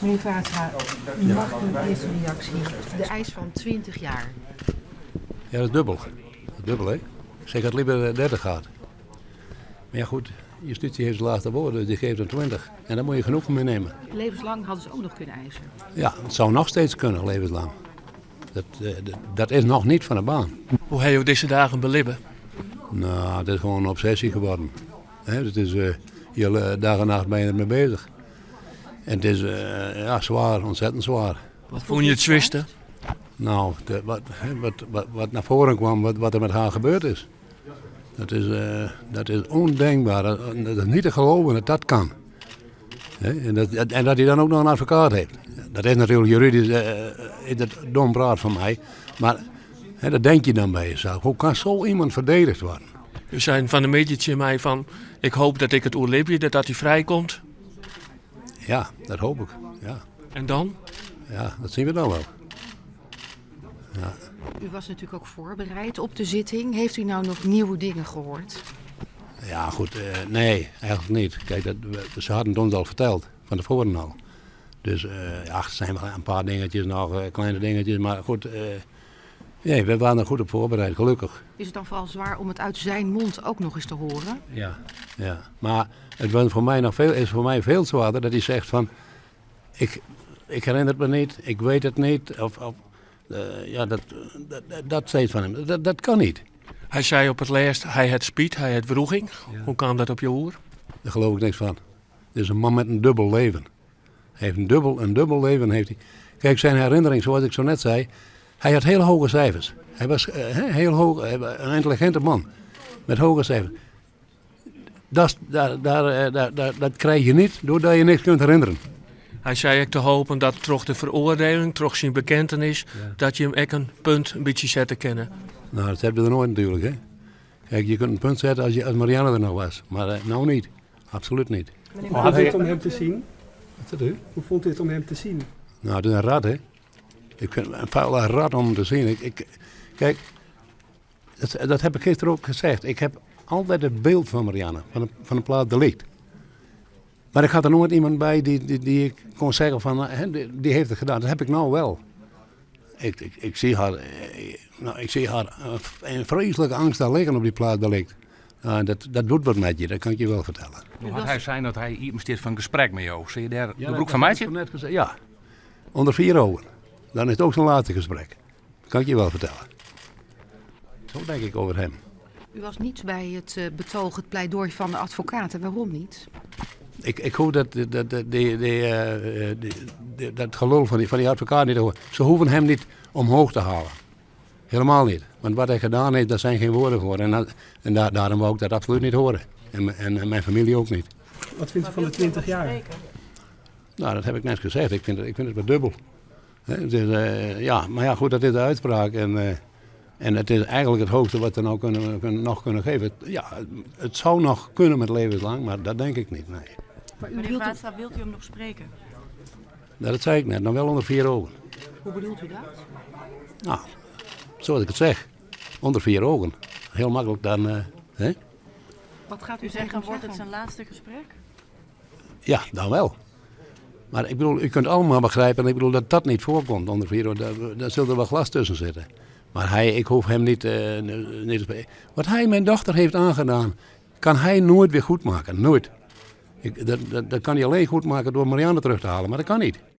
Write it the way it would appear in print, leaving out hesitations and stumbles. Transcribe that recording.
Meneer Vaatstra, mag ik uw eerste reactie? De eis van 20 jaar. Ja, dat is dubbel. Dat is dubbel, hè? Zeg, ik had liever 30 gehad. Maar ja, goed, justitie heeft het laatste woord, dus die geeft een 20. En daar moet je genoeg van meenemen. Levenslang hadden ze ook nog kunnen eisen. Ja, het zou nog steeds kunnen, levenslang. Dat is nog niet van de baan. Hoe heb je deze dagen belibben? Nou, het is gewoon een obsessie geworden. Hè, het is, hele dag en nacht ben je ermee bezig. En het is ja, zwaar, ontzettend zwaar. Wat vond je het zwiste? Nou, de, wat, hè, wat, wat, wat naar voren kwam, wat, wat er met haar gebeurd is. Dat is ondenkbaar. Dat is niet te geloven dat dat kan. Hè? En dat hij dan ook nog een advocaat heeft. Dat is natuurlijk juridisch is dat dom praat van mij. Maar hè, dat denk je dan bij jezelf. Hoe kan zo iemand verdedigd worden? U zei van de medietje mij van, ik hoop dat ik het oerleef, dat hij vrijkomt. Ja, dat hoop ik. Ja. En dan? Ja, dat zien we dan wel. Ja. U was natuurlijk ook voorbereid op de zitting. Heeft u nou nog nieuwe dingen gehoord? Ja, goed, nee, eigenlijk niet. Kijk, ze hadden het ons al verteld, van tevoren al. Dus ja, er zijn wel een paar dingetjes nog, kleine dingetjes, maar goed, nee, we waren er goed op voorbereid, gelukkig. Is het dan vooral zwaar om het uit zijn mond ook nog eens te horen? Ja, ja. Maar het was voor mij nog veel, is voor mij veel zwaarder dat hij zegt van, ik herinner het me niet, ik weet het niet, of ja, dat steeds van hem. Dat kan niet. Hij zei op het laatst, hij het spiet, hij het wroeging. Ja. Hoe kwam dat op je oor? Daar geloof ik niks van. Het is een man met een dubbel leven. Hij heeft een dubbel leven. Heeft hij. Kijk, zijn herinnering, zoals ik zo net zei, hij had hele hoge cijfers. Hij was heel hoog, een intelligente man met hoge cijfers. Dat, daar, daar, daar, daar, dat krijg je niet doordat je niks kunt herinneren. Hij zei ook te hopen dat door de veroordeling, door zijn bekentenis, dat je hem ook een punt een beetje zetten kennen. Nou, dat hebben we er nooit natuurlijk, hè. Kijk, je kunt een punt zetten als Marianne er nog was, maar nou niet. Absoluut niet. Hoe vond u het om hem te zien? Wat is dat u? Hoe vond u het om hem te zien? Nou, het is een rat, hè. Ik vind het een vuile rat om hem te zien. Dat heb ik gisteren ook gezegd. Ik heb altijd het beeld van Marianne, van de plaats delict. Maar ik had er nooit iemand bij die ik kon zeggen van, hè, die heeft het gedaan. Dat heb ik nou wel. Ik zie haar nou, ik zie haar in vreselijke angst daar liggen op die plaats delict. Nou, dat doet wat met je, dat kan ik je wel vertellen. Hoe had hij zijn dat hij iemand steeds van gesprek met jou? Zie je daar Ja, de dat broek van heb meidje? ik net gezegd, ja, onder 4 ogen. Dan is het ook zijn laatste gesprek. Dat kan ik je wel vertellen. Zo denk ik over hem. U was niet bij het betoog, het pleidooi van de advocaten. Waarom niet? Ik hoef dat gelul van die advocaat niet te horen. Ze hoeven hem niet omhoog te halen. Helemaal niet. Want wat hij gedaan heeft, daar zijn geen woorden voor. En daarom wou ik dat absoluut niet horen. En mijn familie ook niet. Wat vindt u van de 20 jaar? Nou, dat heb ik net gezegd. Ik vind het wat dubbel. Hè, het is ja, maar ja, goed, dat is de uitspraak. En het is eigenlijk het hoogste wat we nou nog kunnen geven. Het zou nog kunnen met levenslang, maar dat denk ik niet, nee. Maar u Meneer wilt Vaatstra, wilt u hem nog spreken? Nou, dat zei ik net, dan wel onder 4 ogen. Hoe bedoelt u dat? Nou, zoals ik het zeg. Onder 4 ogen. Heel makkelijk dan, hè? Wat gaat u U tegen zeggen, hem wordt het zeggen? zijn laatste gesprek? Ja, dan wel. Maar u kunt allemaal begrijpen, dat dat niet voorkomt onder 4 ogen. Daar zult er wel glas tussen zitten. Maar ik hoef hem niet te spreken. Wat hij mijn dochter heeft aangedaan, kan hij nooit weer goedmaken. Nooit. Dat kan hij alleen goedmaken door Marianne terug te halen, maar dat kan niet.